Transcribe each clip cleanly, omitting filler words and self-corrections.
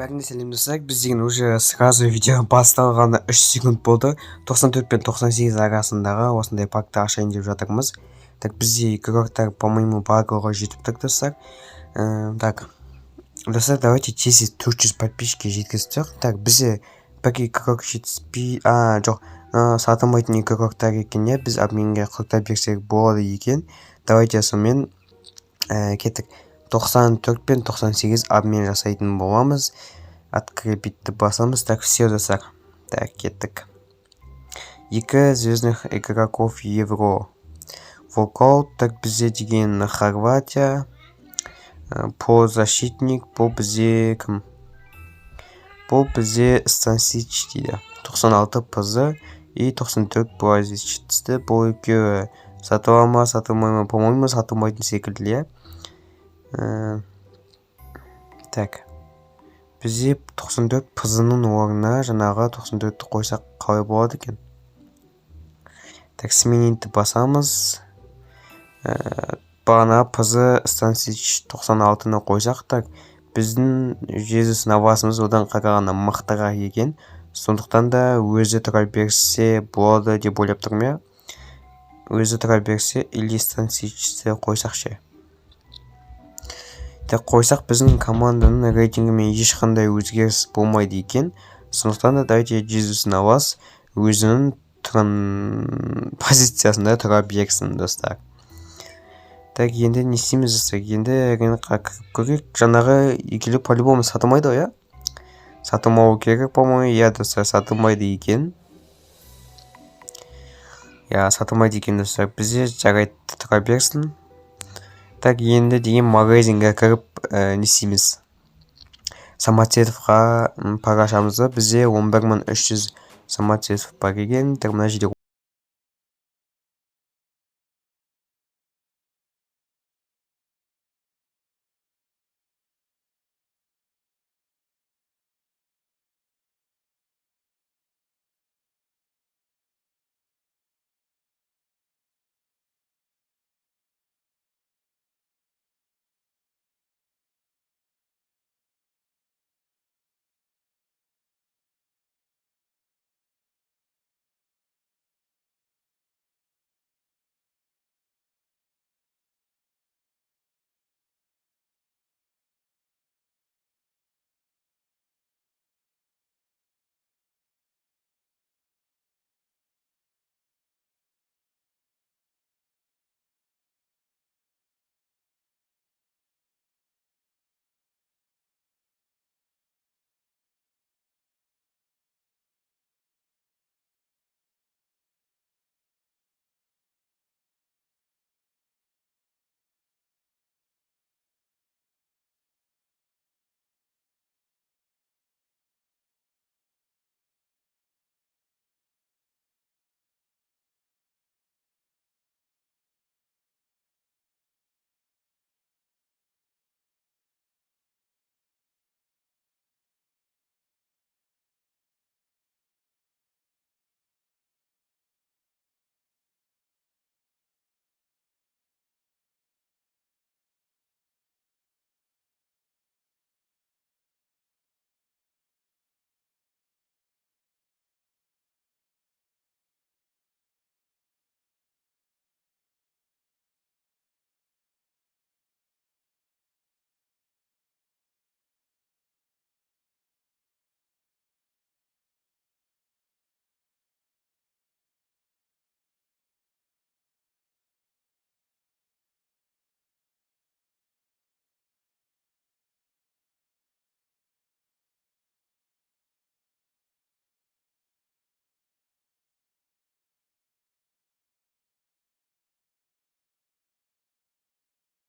Бәріне сәлем, достар! Біз деген уже сразу видео басталғаны 3 секунд болды, 94 пен 98 арасындағы осындай пакты ашайын деп жатырмыз. Так, бізде игроктар, по-моему, барлығы жетіп тұр, достар. Так, достар, давайте тез 400 подписчикке жеткізіп тастайық. Так, бізде бір игрок жетіспей, а жоқ, сатылмайтын игроктар екен, иә. Біз обменге құрта берсек болады екен. Давайте сонымен кеттік. 94 пен 98 обмен жасайтын боламыз. Открепитті басамыз. Так, все, достар, так, кеттік. Екі звездных игроков евро волкаут. Так, бізде деген Хорватия, полузащитник. Бұл бізде кім? Бұл бізде Стансич дейді. 96 пз и 94 Блазич түсті. Бұл екеуі сатыла ма, сатылмай ма? По-моему, сатылмайтын секілді, иә. Так, бізде 94 пз-ның орнына жаңағы 94-ті қойсақ, қалай болады екен? Так, сменить басамыз. Бағана пз Стансич 96-ны қойсақ, так, біздің Жезус Навасымыз одан қарағанда мықтырақ екен. Сондықтан да өзі тұра берсе болады деп ойлап тұрмын, иә. Өзі тұра берсе или Стансичті қойсақ ше? Так, қойсақ, біздің команданың рейтингімен ешқандай өзгеріс болмайды екен. Сондықтан да давайте Жезус Навас өзінің тұрған позициясында тұра берсін, достар. Так, енді не істейміз, достар? Енді рынокқа кіріп көрейік. Жаңағы екеуі по-любому сатылмайды ғой, иә? Сатылмауы керек, по-моему, иә, достар. Сатылмайды екен, иә, сатылмайды екен, достар, бізде. Жарайды, тұра берсін. Так, енді деген магазинге кіріп, не істейміз? Самоцветовқа пара ашамыз ба? Бізде 11 300 самоцветов бар екен. Так, мына жерде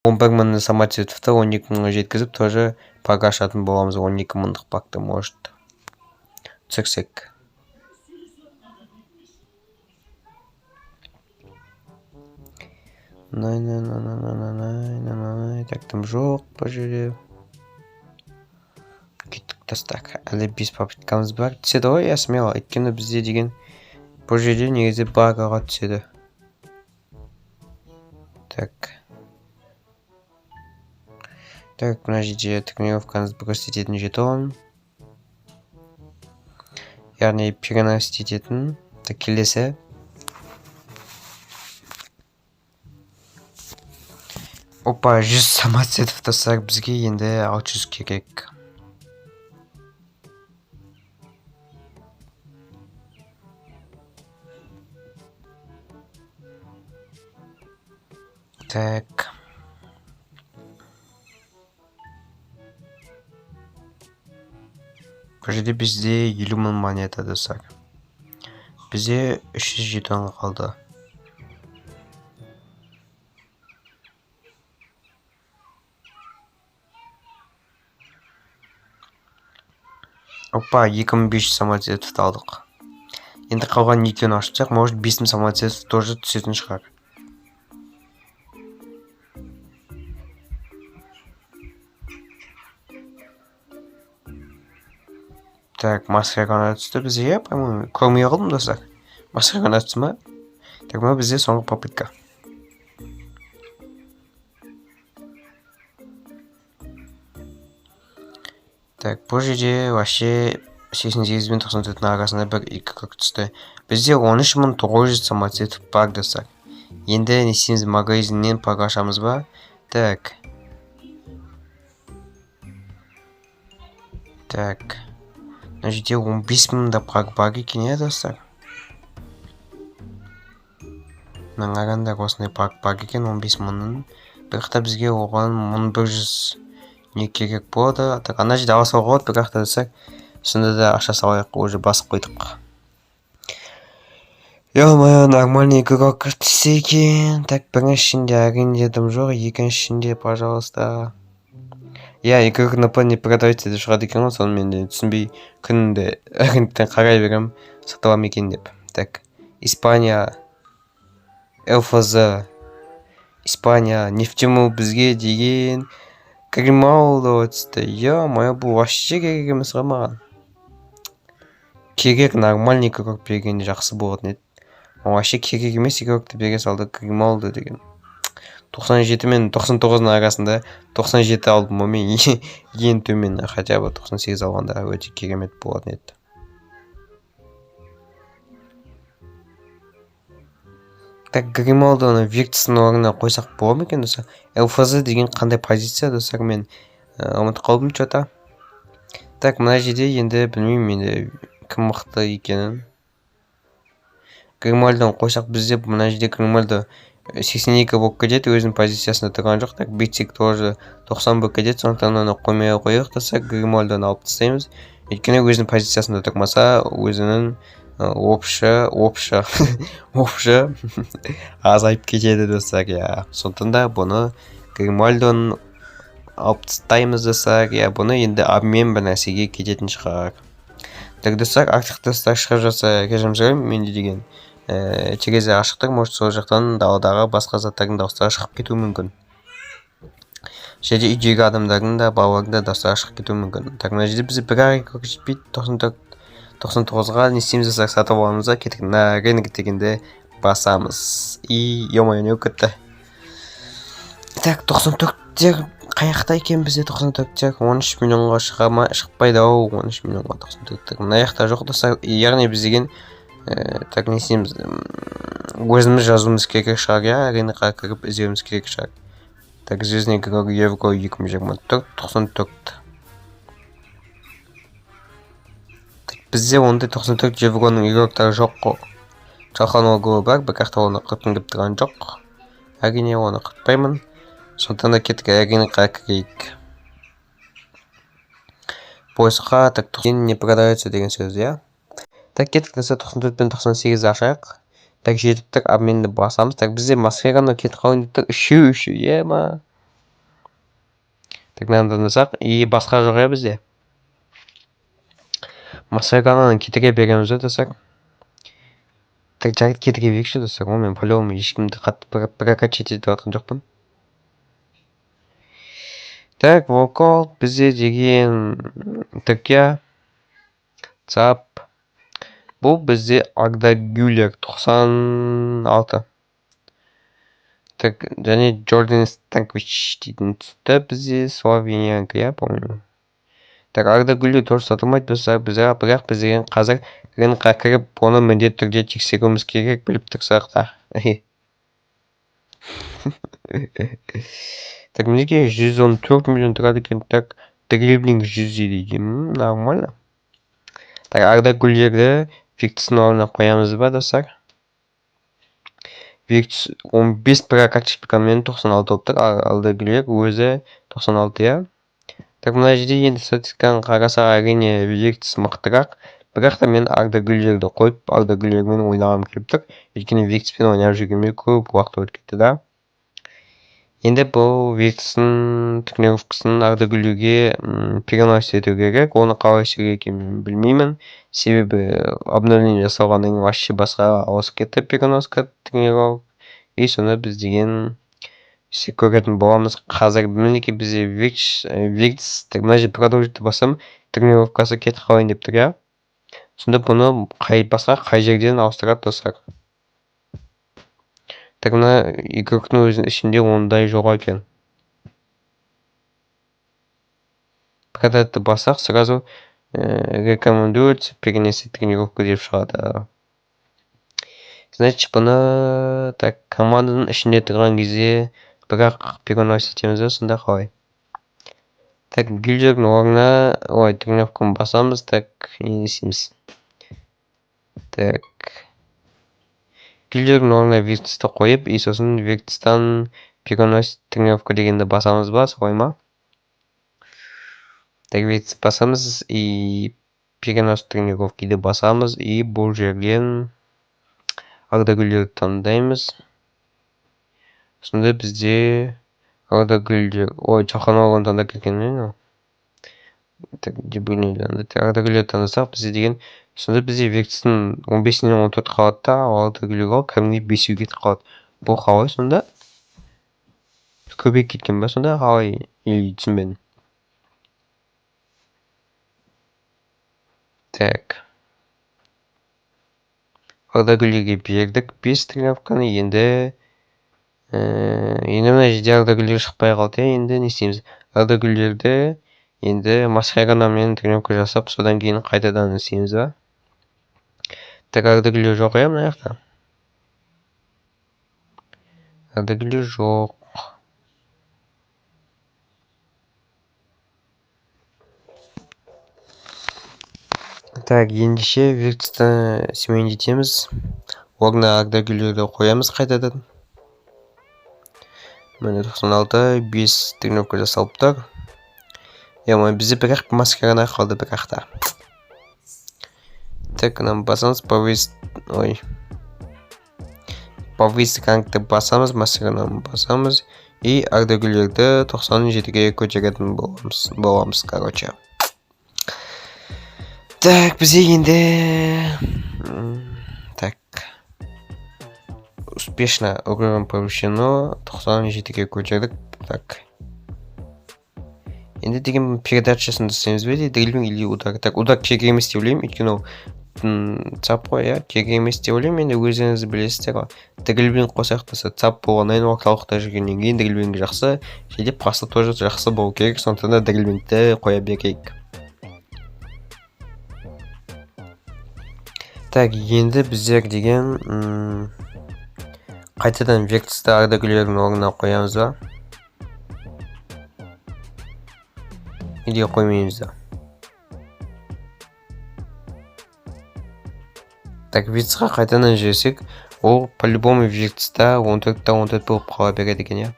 11 000 самоцветовты 12 мыңға жеткізіп, тоже пак ашатын боламыз. 12 мыңдық пакты, может, түсірсек. Так, тым жоқ бұл жерде. Кеттік, достар, әлі бес попыткамыз бар. Түседі ғой, иә, смело. Өйткені бізде деген бұл жерде негізі багаға түседі. Так, так, мына жерде тренировканы көрсететін жетон. Яғни переносить ететін. Так, келесі. Опа, 100 самоцветов, достар, бізге енді 600 керек. Так. Бұл жерде бізде 50 000 монета, достар. Бізде 300 жетон қалды. Опа, 2500 самоцветов алдық. Енді қалған екеуін ашсақ, может, 5000 самоцветов тоже түсетін шығар. Так, Маскерано түсті бізге, по-моему. Көрмей қалдым, достар. Маскерано түсті ма? Так, мынау бізде соңғы попытка. Так, бұл жерде вообще 88 бен 94-тің арасында бір екі көк түсті. Бізде 13 900 самоцветов бар, достар. Енді не істейміз? Магазиннен пак ашамыз ба? Так. Так. Мына жерде 15 000 да пак бар екен, иә, достар. Мына қараңдар, осындай пак бар екен 15 000-ның. Бірақ та бізге оған 1100 не керек болады. Так, ана жерде ала салуға болады, бірақ та, достар, сонда да ақша салайық, уже басып қойдық. Ё-моё, нормальный игрок түссе екен. Так, біріншісінде әрине дым жоқ, екіншісінде, пожалуйста. Иә, игрок на не продается деп шығады екен ғой, соны мен де түсінбей күнде рыноктан қарай беремін, сатып аламын екен деп. Так, Испания, ЛФЗ, Испания, нефтему бізге деген Грималдо түсті. Ё-моё, бұл вообще керек емес қой маған. Керек нормальный игрок бергенде жақсы болатын еді. Вообще керек емес игрокты бере салды, Грималдо деген. 97 мен 99-ның арасында 97 алдым ғой мен, ең төмен, хотя бы 98 алғанда өте керемет болатын еді. Так, Грималдоны Виртстің орнына қойсақ бола ма екен, достар? ЛФЗ деген қандай позиция, достар, мен ұмытып қалдым че-то. Так, мына жерде енді білмеймін енді кім мықты екенін. Гримальдоны қойсақ, бізде мына жерде Гримальдо 82 болып кетеді, өзінің позициясында тұрған жоқ. Так, Битсик тоже 90 болып кетеді, сондықтан оны қоймай ақ қояйық, достар. Гримальдоны алып тастаймыз. Өйткені өзінің позициясында тұрмаса, өзінің общий азайып кетеді, достар, иә. Сондықтан да бұны Гримальдоны алып тастаймыз, достар, иә. Бұны енді обмен бір нәрсеге кететін шығар. Так, достар, артық достар шығып жатса, кешірім сұраймын, менде деген терезе ашық тұр, может, сол жақтан даладағы басқа заттардың дауыстары шығып кетуі мүмкін. Және үйдегі адамдардың да, балалардың да дауыстары шығып кетуі мүмкін. Так, мына жерде бізде бір ақ игрок жетпейді 94, 99-ға. Не істейміз, достар? Сатып аламыз да, кеттік, на рынок дегенде басамыз. И ё-моё, не болып кетті? Так, 94-тер қай жақта екен бізде? 94-тер 13 миллионға шыға ма? Шықпайды ау 13 миллионға 94-тер. Мына жақта жоқ, достар. Яғни біз деген так, не істейміз? Өзіміз жазуымыз керек шығар, иә, рынокқа кіріп іздеуіміз керек шығар. Так, звездный игрок Евро 2024, 94. Бізде ондай 94 евроның игроктары жоқ қой. Чалханоглу бар, бірақ та оны құртқым келіп тұрған жоқ. Әрине, оны құртпаймын. Сондықтан да кеттік, рынокқа кірейік. Поисқа, так, не продается деген сөз, иә. Так, кеттік, достар, 94 пен 98 ашайық. Так, жетіп тұр, обменді басамыз. Так, бізде Маскерано кетіп қалайын деп тұр. Үшеу, үшеу, ема. Так, мынаны таңдасақ, и басқа жоқ, иә, бізде. Маскерананы кетіре береміз да, достар. Так, жарайды, кетіре берейікші, достар. Онымен по-любому ешкімді қатты прокачать етіп жатқан жоқпын. Так, волкаут бізде деген Түркия. ЦАП. Бұл бізде Арда Гюлер 96. Так, және Джордан Станкович дейтін түсті бізде, Словениянікі, иә, по-моему. Так, Арда Гүлер тоже сатылмайды, достар. Бірақ біз деген қазір рынокқа кіріп, оны міндетті түрде тексеруіміз керек, біліп тұрсақ та. Так, мінекей, 114 миллион тұрады екен. Так, дриблинг 100 дейді екен. Нормально. Так, Арда Гүлерді Виртстің орнына қоямыз ба, достар? Виртс 15 прокачкамен 96 болып тұр. Арда Гүлер өзі 96, иә. Так, мына жерде енді статистиканы қарасақ, әрине, Виртс мықтырақ. Бірақ та мен Арда Гүлерді қойып, Арда Гүлермен ойнағым келіп тұр. Өйткені Виртспен ойнап жүргеніме көп уақыт өтіп кетті да. Енді бұл Виртстің тренировкасын Арда Гүлерге перенос ету керек. Оны қалай істеу керек екенін білмеймін. Себебі обновление жасалғаннан кейін вообще басқа ауысып кетті переноска тренировок. И соны біз деген істеп көретін боламыз. Қазір мінекей, бізде Виртс, мына жерде продолжить бассам, тренировкасы кетіп қалайын деп тұр, иә. Сонда бұны қай басқа қай жерден ауыстырады, достар? Так, мына игроктың өзінің ішінде ондай жоқ екен. Продать бассақ, сразу рекомендуется перенести тренировку деп шығады. Значит, бұны, так, команданың ішінде тұрған кезде бірақ перенос етеміз ба сонда, қалай? Так, Гүлердің орнына, ой, тренировканы басамыз. Так, не істейміз? Так, Гүлердің орнына Виртсті қойып, и сосын Виртстан перенос тренировка дегенді басамыз ба, солай ма? Так, Виртс басамыз и перенос тренировкиді басамыз, и бұл жерден Арда Гүлерді таңдаймыз. Сонда бізде Арда Гүлер, ой, Чалханоғлыны таңдап кеткен. Так, Арда Гүлерді таңдасақ, бізде деген сонда бізде Виртстің 15-інен 14 қалады да, ал Арда Гүлерге кәдімгідей бесеу кетіп қалады. Бұл қалай сонда? Көбейіп кеткен ба сонда, қалай, или түсінбедім. Так, Арда Гүлерге бердік 5 тренировканы. Енді мына жерде Арда Гүлер шықпай қалды, иә. Енді не істейміз? Арда Гүлерді енді Маскаранамен тренировка жасап, содан кейін қайтадан істейміз ба? Так, Арда Гүлер жоқ, иә, мына жақта. Арда Гүлер жоқ. Так, ендеше Виртсті сменить. Орнына Арда Гүлерді қоямыз қайтадан. Міне, 96, 5 тренировка жасалып тұр. Иә, бізде бірақ Маскарана қалды бірақ та. Так, мынаны басамыз, повысить, ой. Повысить рангты басамыз, Маскарананы басамыз и Арда Гүлерді 97-ге көтеретін боламыз, короче. Так, бізде енді, так, успешно уровень повышено, 97-ге көтердік. Так, енді деген передачасын жасаймыз бе, дриблинг или удар? Так, удар керек емес деп ойлаймын, өйткені ол ЦАП қой, иә, керек емес деп ойлаймын. Енді өздеріңіз білесіздер ғой. Дриблинг қосайық десе, ЦАП болғаннан кейін, орталықта жүргеннен кейін дриблинг жақсы, және пасы тоже жақсы болу керек, сондықтан да дриблингті қоя берейік. Так, енді біздер деген қайтадан Виртсті Арда Гүлердің орнына қоямыз ба? Или қоймаймыз да? Так, Виртсқа қайтадан жіберсек, ол по-любому Виртста 14-та 14 болып қала береді екен, иә.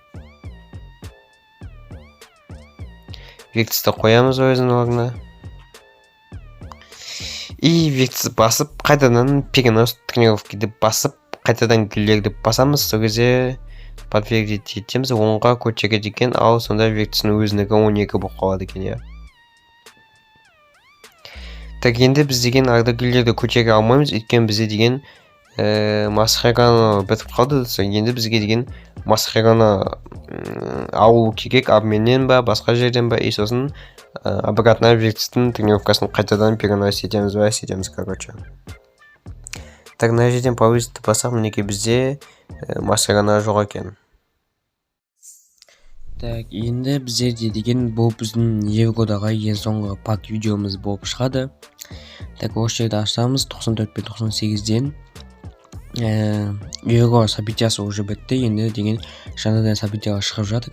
Виртсті қоямыз өзінің орнына. И Виртс басып, қайтадан перенос тренировкиді басып, қайтадан Гүлерді басамыз. Сол кезде подтвердить етеміз, 10-ға көтереді екен, ал сонда Виртстің өзінікі 12 болып қалады екен, иә. Так, енді біз деген Арда Гүлерді көтере алмаймыз, өйткені бізде деген Маскарано бітіп қалды. Енді бізге деген Маскарано алу керек, обменнен ба, басқа жерден ба, и сосын обратно Виртстің тренировкасын қайтадан перенос етеміз ба, істетеміз, короче. Так, мына жерден повысить бассақ, мінекей, бізде Маскарано жоқ екен. Так, енді біздерде деген бұл біздің Евродағы ең соңғы пак видеомыз болып шығады. Так, осы жерде ашамыз 94 пен 98-ден. Евро событиясы уже бітті, енді деген жаңадан событиялар шығып жатыр.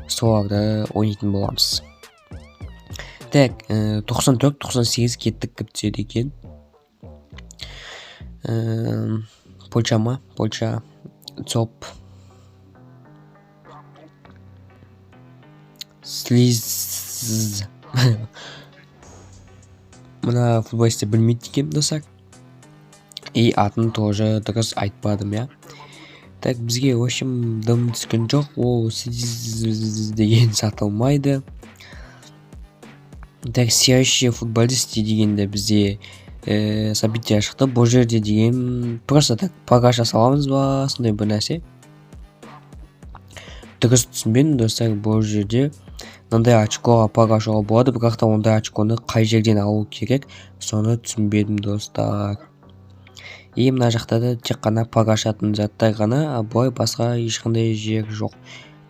Соларды ойнайтын боламыз. Так, 94, 98 кеттік, кіп түседі екен. Польша ма? Польша, ЦОП. Слиз. Мына футболисті білмейді екенмін, достар. И атын тоже дұрыс айтпадым, иә. Так, бізге, в общем, дым түскен жоқ. Ол слиз деген сатылмайды. Так, сияющий футболист дегенде бізде события шықты. Бұл жерде деген просто так пак аша саламыз ба, сондай бір нәрсе. Дұрыс түсінбедім, достар. Бұл жерде мынандай очкоға пак ашуға болады, бірақ та ондай очконы қай жерден алу керек, соны түсінбедім, достар. И мына жақта да тек қана пак ашатын заттар ғана, а былай басқа ешқандай жер жоқ.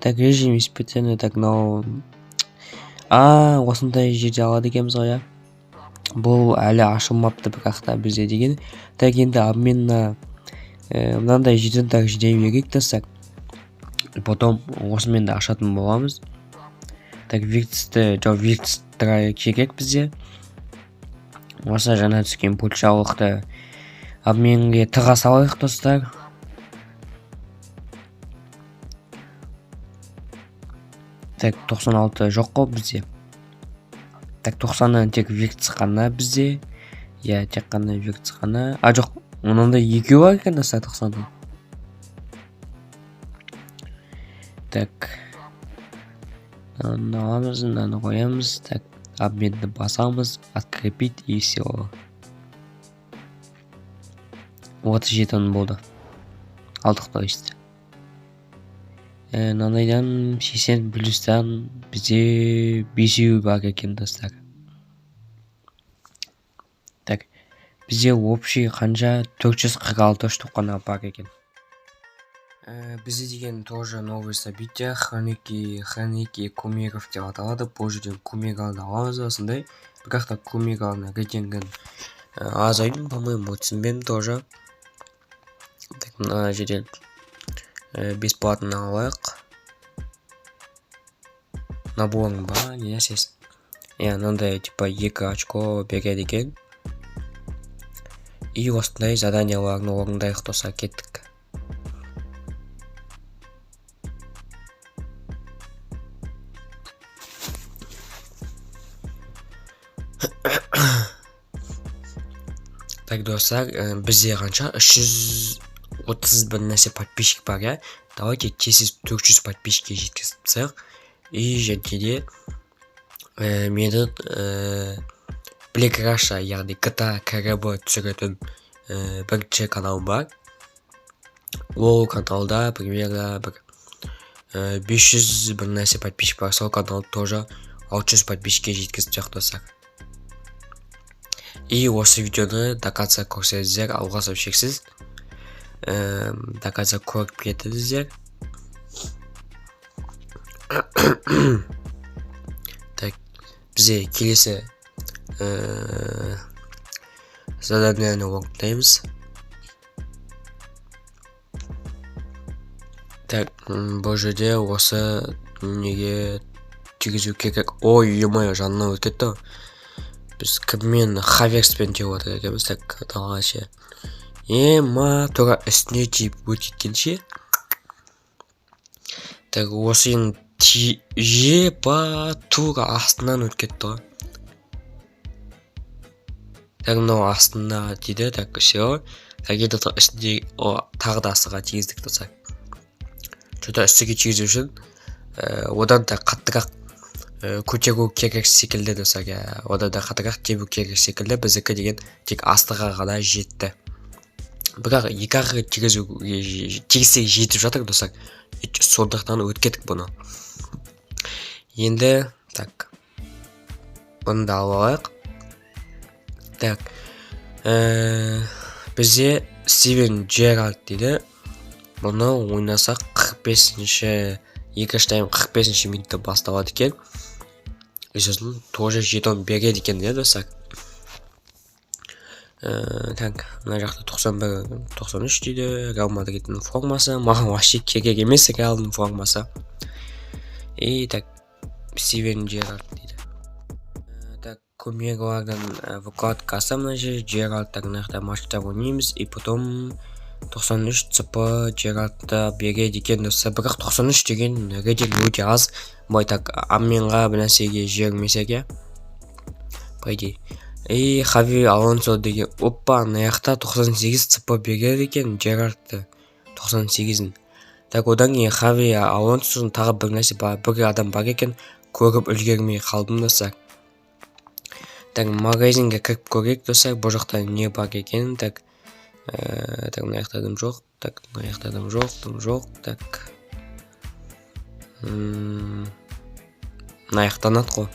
Так, режим испытания, так, мынау осындай жерде алады екенбіз ғой, иә. Бұл әлі ашылмапты, бірақ та бізде деген. Так, енді обмен на мынандай жерден так жинай берейік, достар. Потом осымен де ашатын боламыз. Так, Виртсті, жоқ, Виртс керек бізде. Осы жаңа түскен польшалықты обменге тыға салайық, достар. Так, 96 жоқ қой бізде. Так, 90-нан тек Виртс қана бізде. Иә, тек қана Виртс қана. А, жоқ, мынандай екеу бар екен, достар, 90-дан. Так, мынаны аламыз, мынаны қоямыз. Так, обменді басамыз, открепить, и все. 37 мың болды. Алдық, то есть. Мынандайдан 80 плюстан бізде бесеу бар екен, достар. Так, бізде общий қанша? 446 штук қана бар екен. Бізде деген тоже новый событие, хроники кумиров деп аталады. Бұл жерден кумираларды аламыз осындай. Бірақ та кумиралардың рейтингін азайдым, по-моему, түсінбедім тоже. Так, мына жерден бесплатно алайық. Наборың ба, не нәрсесі? Иә, мынандай типа 2 очко береді екен. И осындай заданияларын орындайық, достар, кеттік. Так, достар, бізде қанша? 330 бір нәрсе подписчик бар, иә. Давайте тез 400 подписчикке жеткізіп тастайық. И және де менің Black Russia, яғни GTA КРБ түсіретін бірінші каналым бар. Ол каналда примерно бір 500 бір нәрсе подписчик бар. Сол каналды тоже 600 подписчикке жеткізіп тастайық, достар. И осы видеоны до конца көрсеңіздер, алғысым шексіз. До конца көріп кетіңіздер. Так, бізде келесі заданияны орындаймыз. Так, бұл жерде осы неге тигізу керек? Ой, ё-моё, жанынан өтіп кетті ғой. Біз кіммен? Хаверспен теуіп отыр екенбіз. Так, далаға ше. Ема, тура үстіне тиіп өтіп кеткенше. Так, осы енді епа, тура астынан өтіп кетті ғой. Так, мынау астына тиді. Так, все. Так, енді үстінде, о, тағы да астыға тигіздік, достар. Что-то үстіге тигізу үшін одан да қаттырақ көтеру керек секілді, достар. Одан да қаттырақ тебу керек секілді. Біздікі деген тек астыға ғана жетті. Бірақ екі ақ рет тигізуге тигізсек жетіп жатыр, достар. Сондықтан өтіп кеттік бұны. Енді так, бұны да алып алайық. Так, бізде Стивен Джерард дейді. Бұны ойнасақ 45-ші Екінші тайм 45 минутта басталады екен. И сосын тоже жетон береді екен, иә, достар. Так, мына жақта 91, 93 дейді. Реал Мадридтің формасы. Маған вообще керек емес Реалдың формасы. И так, Стивен Джерард дейді. Так, кумирлардың вкладкасы мына жерде. Джерардтар, мына жақта матчтар ойнаймыз. И потом 93 ЦП Джерардты береді екен, достар. Бірақ 93 деген рейтинг өте аз. Былай так, обменға бір нәрсеге жібермесек, иә, по идее. И Хави Алонсо деген, опа, мына жақта 98 ЦП береді екен Джерардты, 98-ін. Так, одан кейін Хави Алонсо, тағы бір нәрсе бар, бір адам бар екен, көріп үлгермей қалдым, достар. Так, магазинге кіріп көрейік, достар, бұл жақта не бар екен. Так, так, мына жақта адам жоқ. Так, мына жақта адам жоқ, дым жоқ. Так, мына жақтан ат қой.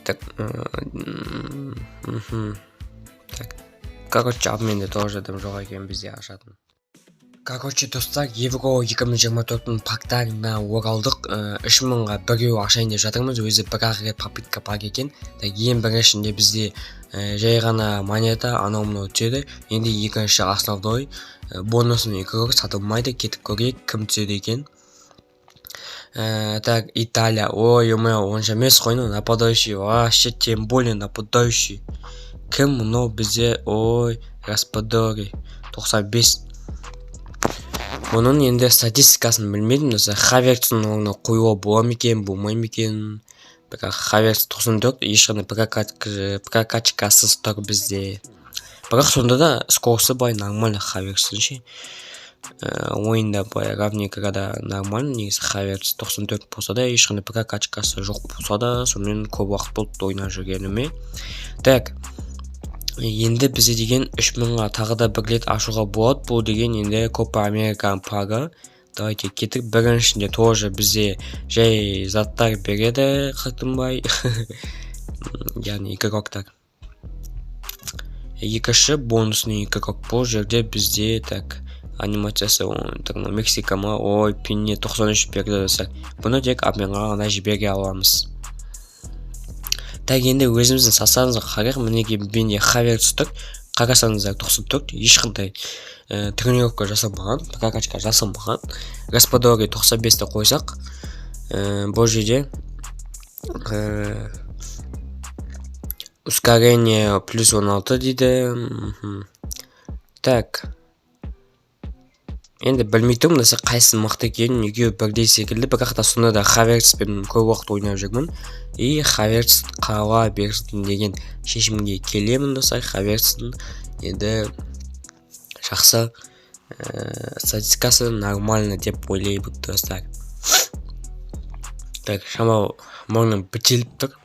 Так, так, короче, обменде тоже дым жоқ екен бізде ашатын. Короче, достар, Евро 2024-тің пактарына оралдық. 3000-ға біреу ашайын деп жатырмыз. Өзі бір ақ рет попытка бар екен. Так, ең біріншінде бізде жай ғана монета, анау мынау түседі. Енді екінші основной бонусный игрок сатылмайды. Кетіп көрейік, кім түседі екен. Так, Италия. Ой, ё, онша емес қой, ну, нападающий, вообще, тем более нападающий. Кім мынау бізде? Ой, Распадори, 95. Бұның енді статистикасын білмедім, достар. Хаверцтің орнына қоюға бола ма екен, болмай ма екен? Бірақ Хаверц 94, ешқандай прокачкасыз тұр бізде. Бірақ сонда да скоросты былай нормально Хаверцтің ше. Ойында былай равный играда нормально негізі. Хаверц 94 болса да, ешқандай прокачкасы жоқ болса да, сонымен көп уақыт болды ойнап жүргеніме. Так, енді бізде деген 3000-ға тағы да бір рет ашуға болады. Бұл деген енді Копа Американың пагы. Давайте, кеттік. Біріншінде тоже бізде жай заттар береді қыртынбай, яғни игроктар. Екінші бонусный игрок бұл жерде бізде. Так, анимациясы, так, Мексика ма? Ой, Пине, 93 берді, достар. Бұны тек обменға ғана жібере аламыз. Так, енді өзіміздің составымызға қарайық. Мінекей, менде Хаверц тұр, қарасаңыздар, 94, ешқандай тренировка жасалмаған, прокачка жасалмаған. Распадори 95-ті қойсақ, бұл жерде ускорение плюс 16 дейді. Так, енді білмей тұрмын, десе, қайсысы мықты екенін, екеуі бірдей секілді. Бірақ та сонда да Хаверцпен көп уақыт ойнап жүрмін и Хаверц қала берсін деген шешімге келемін, достар. Хаверцтің енді жақсы, статистикасы нормально деп ойлаймын, достар. Так, шамалы мұрным бітеліп тұр.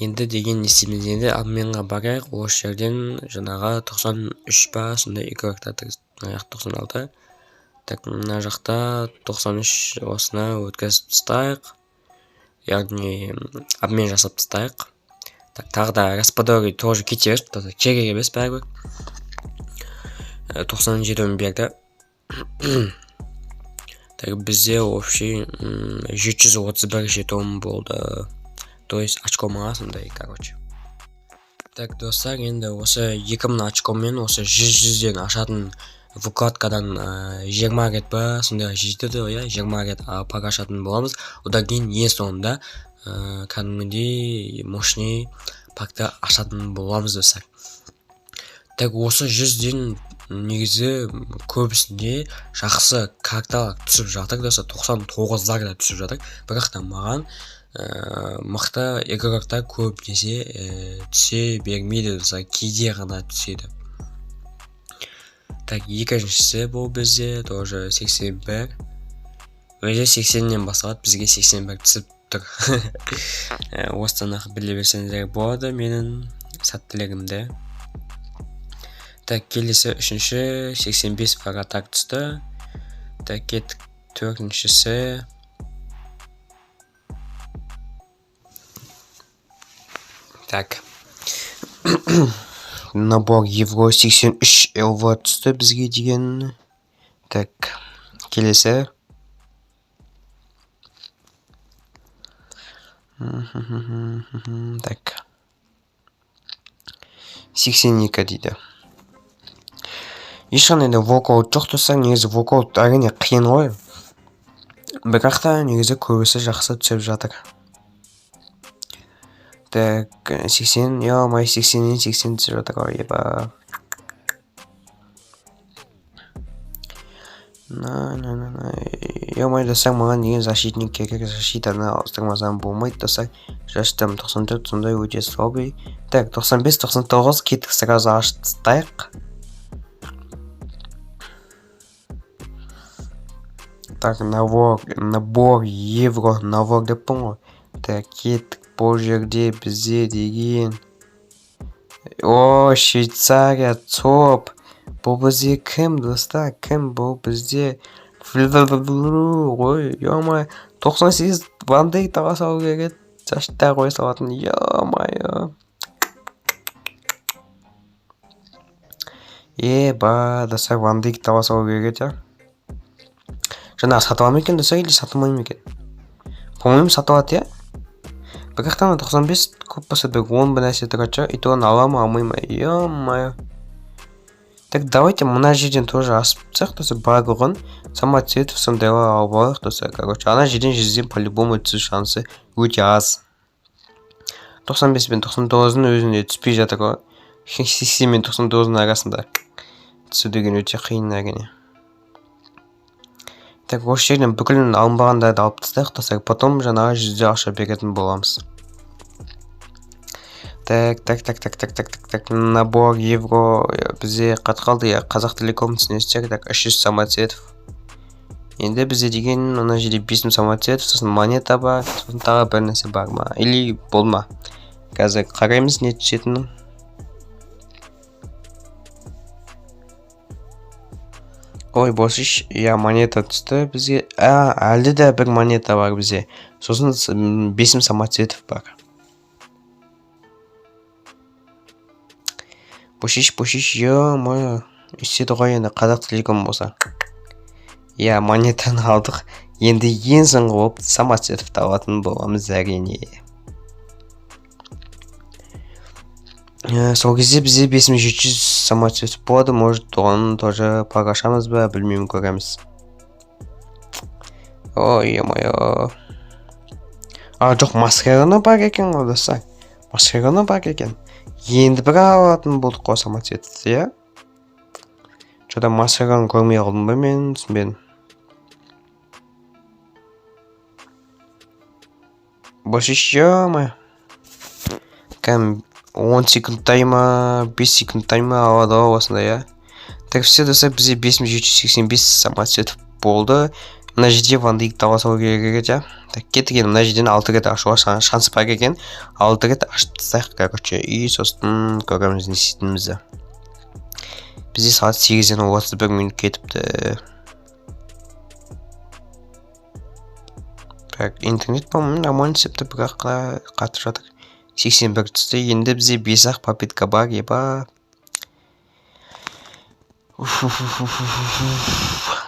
Енді деген не істейміз? Енді обменға барайық. Осы жерден жаңағы 93 па, сондай игроктарды, мына жақ 96. Так, мына жақта 93, осыны өткізіп тастайық, яғни обмен жасап тастайық. Так, тағы да Распадори тоже кете берсін, керек емес бәрібір. 97 берді. Так, бізде общий 731 жетон болды, то есть очко ма, сондай, короче. Так, достар, енді осы 2000 очкомен осы жүз жүзден ашатын вкладкадан 20 рет па, сондай жетеді ғой, иә, 20 рет пак ашатын боламыз. Одан кейін ең соңында кәдімгідей мощный пакты ашатын боламыз, достар. Так, осы 100-ден негізі көбісінде жақсы карталар түсіп жатыр, достар, 99-дар да түсіп жатыр. Бірақ та маған мықты игроктар көбінесе түсе бермейді, достар, кейде ғана түседі. Так, екіншісі бұл бізде тоже 81, өзі 80-нен басталады, бізге 81 түсіп тұр. Осыдан ақ біле берсеңіздер болады менің сәттілігімді. Так, келесі үшінші 85 вратарь түсті. Так, кеттік, төртіншісі. Так, Набор евро 83 ЛВ түсті бізге деген. Так, келесі. Так. 82 дейді. Ешқандай да волкаут жоқ достар, негізі волкаут әрине қиын ғой. Бірақ та негізі көбісі жақсы түсіп жатыр. Так, 80, ё-моё, 80-нен 80 түсіп жатыр ғой, еба. На. Ё-моё, достар, маған деген защитник керек, защитаны ауыстырмасам болмайды, достар. Жаштым 94, сондай өте слабый. Так, 95, 99, кеттік, сразу ашып тастайық. Так, набор евро, набор деппін ғой. Так, кеттік, бұл жерде бізде деген. О, Швейцария, топ. Бұл бізде кім, достар? Кім бұл бізде? Ой, ё-моё, 98 Ван Дейк таға салу керек еді. Защита қоя салатын, ё-моё. Еба, достар, Ван Дейк таға салу керек еді, иә. Жаңағы сатып ала ма екен, достар, или сатылмай ма екен? По-моему, сатылады, иә. Бірақ та 95 көп болса бір 10 бір нәрсе тұрады шығар. И то оны ала ма, алмай ма? Ё-моё. Так, давайте мына жерден тоже асып тастайық, достар, барлығын самоцветов сондайлар алып алайық, достар. Короче, ана жерден жүзден по-любому түсу шансы өте аз. 95 пен 99-ның өзінде түспей жатыр ғой. 80 мен 99-ның арасында түсу деген өте қиын әрине. Так, осы жерден бүкілін алынбағандарды алып тастайық, достар. Потом жаңағы жүзде ақша беретін боламыз. Так, так, так, так, так, так, так, так, набор евро бізде қат қалды, иә, Қазақ Телеком түсінесіздер. Так, 300 самоцветов. Енді бізде деген мына жерде 5000 самоцветов, сосын монета бар, сосын тағы бір нәрсе бар ма? Или болды ма? Қазір қараймыз не түсетінін. Ой, бос иш, иә, монета түсті бізге. А, әлі де бір монета бар бізде. Сосын 5000 самоцветов бар. Бошиш, бошиш, ё-моё. Өстеді ғой енді Қазақ Телеком болса. Иә, монетаны алдық. Енді ең соңғы болып самоцветовты алатын боламыз әрине. Сол кезде бізде 5700 самоцветов болады. Может, оған тоже пак ашамыз ба, білмеймін, көреміз. Ой, ё-моё. А, жоқ, Маскерано бар екен ғой, достар. Маскерано бар екен. Енді бір алатын болдық қой самоцветті, иә? Чё-то Маскерано көрмей қалдым ба мен, түсінбедім. Бос ё-моё. Кәдімгі 10 секундтай ма, 5 секундтай ма алады ғой осындай, иә? Так, все, достар, бізде 5785 самоцветов болды. Мына жерде Ван Дейк таба салу керек еді, иә? Так, кеттік енді мына жерден 6 рет ашуға шанс бар екен. 6 рет ашып тастайық, короче, и сосын көреміз не істейтінімізді. Бізде сағат сегізден отыз бір минут кетіпті. Так, интернет, по-моему, нормально істеп тұр, бірақ қатып жатыр. 81 түсті. Енді бізде 5 ақ попытка бар, еба. Уф-уф-уф-уф-уф.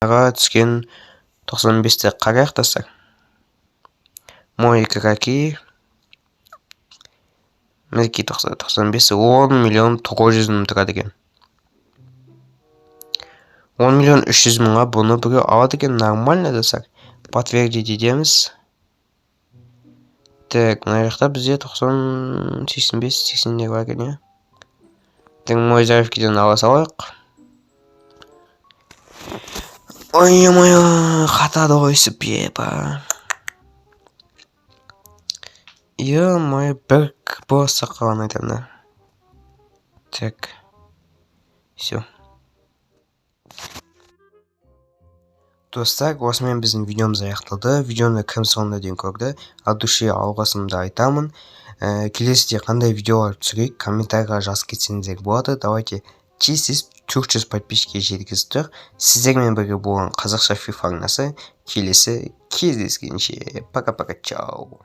Түскен 95-ті қарайық, достар. Мои игроки. Мінекей, 95, 10 миллион 900 мың тұрады екен. 10 миллион 300 мыңға бұны біреу алады екен. Нормально, достар. Подтвердить етеміз. Так, мына жақта бізде 90, 85, 80-дер бар екен, иә. Так, мой заявкиден ала салайық. Ой, ё-моё, қатады ғой өйстіп, еба. Ё-моё, бір босса қалған айтамын да. Так, все. Достар, осымен біздің видеомыз аяқталды. Видеоны кім соңына дейін көрді, от души алғысымды айтамын. Келесіде қандай видеолар түсірейік, комментарийға жазып кетсеңіздер болады. Давайте тез-тез 400 подписчикке жеткізіп. Сіздермен бірге болған Қазақша FIFA арнасы. Келесі кездескенше. Пока-пока, чао.